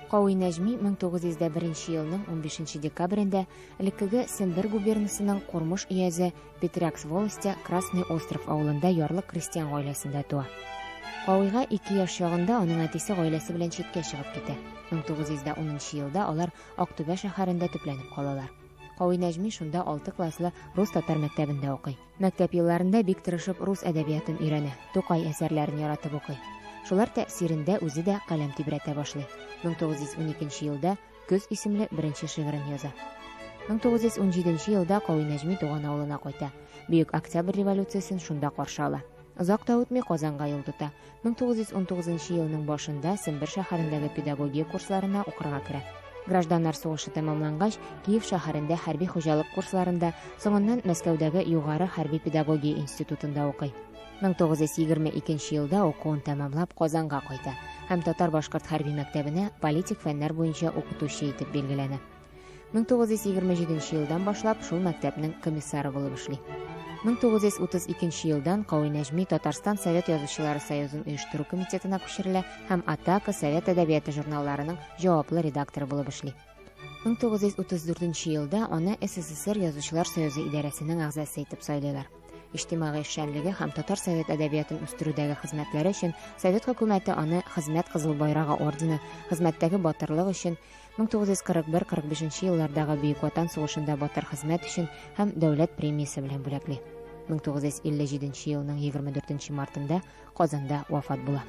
Кави Нәҗми 1901 елның 15 декабрендә элеккеге Сембер губернасының Курмыш өязе Петрякс волосте Красный Остров авылында ярлы крестьян гаиләсендә туа. Кавига 2 яшь чагында аның әтисе гаиләсе белән читкә чыгып китә. 1910 елда алар Актүбә шәһәрендә төпләнеп калалар. Кави Нәҗми шунда 6 класслы рус-татар мәктәбендә укый. Мәктәп елларында бик тырышып рус әдәбиятын өйрәнә, Тукай әсәрләрен яратып укый. Шулар тәэсирендә үзе дә каләм тибрәтә башлый. 1912 елда Көз исемле беренче шигырен яза. 1917 елда Кави Нәҗми туган авылына кайта. Бөек Октябрь революциясен шунда каршы ала. Озак та үтми Казанга юл тота. 1919 елның башында Сембер шәһәрендәге педагогия курсларына укырга керә. Гражданнар сугышы тәмамлангач, Киев шәһәрендә хәрби хуҗалык курсларында, соңыннан Мәскәүдәге Югары хәрби педагогия институтында укый. 1922 елда укуын тәмамлап Казанга кайта һәм татар-башкорт хәрби мәктәбенә политик фәннәр буенча укытучы итеп билгеләнә. 1927 елдан башлап шул мәктәпнең комиссары булып эшли. 1932 елдан Кави Нәҗми Татарстан Совет язучылары союзын оештыру комитетына күчерелә һәм Атака совет әдәбияты журналларының җаваплы редакторы булып эшли. 1934 елда аны СССР Язучылар союзы идарәсенең әгъзасы итеп сайлыйлар. Иҗтимагый эшчәнлеге һәм татар совет әдәбиятын үстерүдәге хезмәтләре өчен Совет хөкүмәте аны Хезмәт Кызыл Байрагы ордены, Хезмәттәге батырлык өчен, 1941-45 еллардагы Бөек Ватан сугышында батыр хезмәт өчен һәм Дәүләт премиясе белән бүләкли. 1957 елның 24 мартында Казанда вафат була.